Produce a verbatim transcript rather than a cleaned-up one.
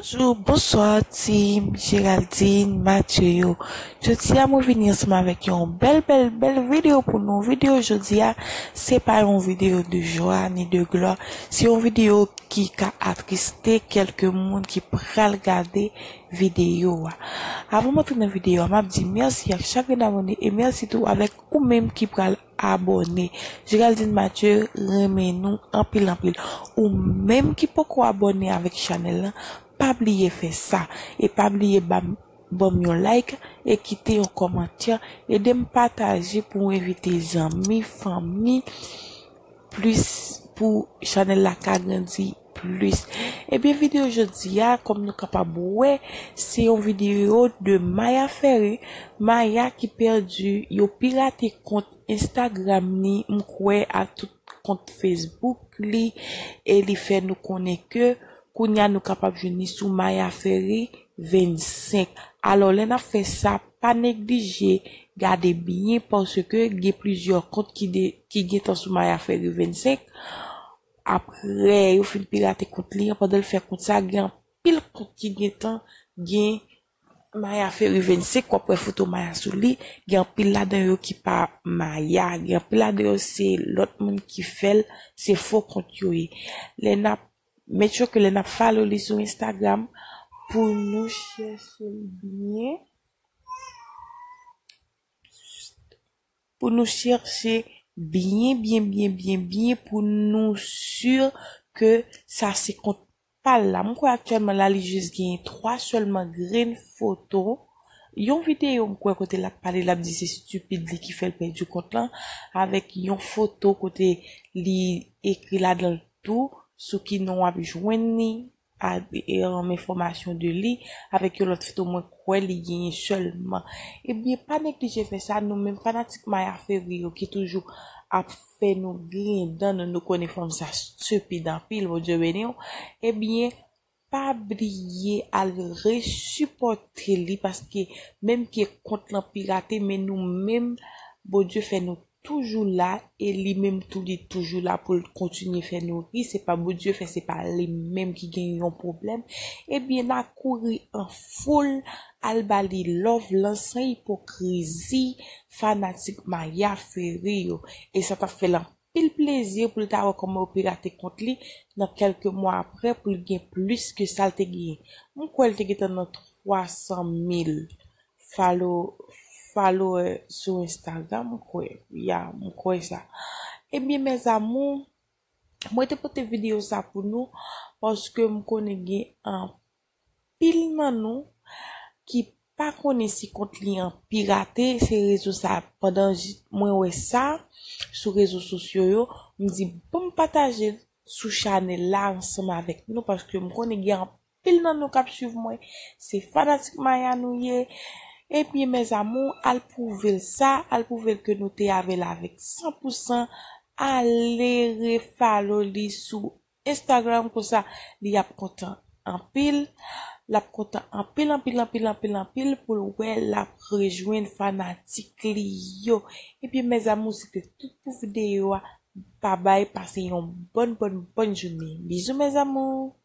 Bonjou, bonswa, team Géraldine Mathieu yo. Jodi a, mwen vini ansanm avèk yon bèl, bèl, bèl videyo pou nou. Videyo jodi a, se pa yon videyo de jwa ni de glwa. Se yon videyo ki ka atriste kèlke moun ki pral gade videyo a. Avan m antre nan videyo a, m ap di mèsi ak chak grenn abòne e mèsi tou avèk ou menm ki pral abòne. Géraldine Mathieu renmen nou anpil, anpil. Ou menm ki poko abòne avèk chanèl la, pa bliye fè sa. E pa bliye ba m, ban m yon like e kite yon kòmantè. Ede m pataje pou m envite zanmi, fanmi, plis pou chanèl la ka grandi plis. Ebyen, videyo jodi a, kòm nou kapab wè, se yon videyo de Maya Ferry. Maya ki pèdi, yo pirate kont Instagram ni, m kwè, ak tout kont Facebook li, e li fè nou konnen ke kounye a nou kapab jwenn li sou Maya Ferry vennsenk. Alò, lè n ap fè sa, pa neglije gade byen, paske gen plizyè kont ki de, ki gentan sou Maya Ferry vennsenk. Apre, yo fin pirate kont li an, pandan l fè kont sa, gen anpil kont ki gentan gen Maya Ferry vennsenk, w ap wè foto Maya sou li, gen anpil ladan yo ki pa Maya, gen anpil ladan yo se lòt moun ki fè l, se fo kont yo ye. Lè n ap, make sure ke lè n ap follow li sou Instagram, pou nou chèche l byen, pou nou chèche byen, byen, byen, byen, byen, pou nou si ke sa se kont pa l la. M kwè aktyèlman la, li jis gen twa sèlman grenn foto. Yon videyo, m kwè, kote l ap pale, l ap di se stupid li ki fè l pèdi kont lan, avèk yon foto kote li ekri ladan l tou sou ki non w ap jwenn li, a, e, um, enfòmasyon de li, avèk yon lòt foto mwen kwè li genyen sèlman. Ebyen, pa neglije fè sa, nou menm fanatik Maya Ferry yo ki toujou ap fè nou griyen dan nou, nou konnen fanm sa stupid anpil, Bondye beni w. Ebyen, pa bliye al resipòte li, paske menm ke kont lan pirate, men nou menm, Bondye fè nou toujou la, e li menm tou li toujou la pou l kontinye fè nou ri. Se pa Bondye fè, se pa li menm ki gen yon pwoblèm. Ebyen, n a kouri an foul, al ba li love lan san ipokrizi, fanatik Maya Ferry yo. E sa t ap fè l anpil plezi pou l ta wè kòman yo pirate kont li nan kèlke mwa apre pou l gen plis ke sa l te genyen. M kwè l te gentan nan twa san mil follow, follower sou Instagram, m kwè. Ya, m kwè sa. Ebyen, mes amours, mwen te pote videyo sa pou nou, paske m konnen gen anpil nan nou ki pa konnen si kont li an pirate, se rezon sa, pandan j-, mwen wè sa sou rezo sosyo yo, m di, bon, m pataje l sou chanèl la ansanm avèk nou, paske m konnen gen anpil nan nou k ap swiv mwen, se fanatik Maya nou ye. Ebyen, mes amours, al pwouve l sa, al pwouvri l ke nou te avè l avèk san pou san, ale refollow li sou Instagram, konsa li ap kontan anpil, l ap kontan anpil, anpil, anpil, anpil, anpil pou l wè l ap rejwenn fanatik li yo. Ebyen, mes amours, se te tout pou videyo a. Babay, pase yon bòn, bòn, bòn jounen. Bizou, mes amours.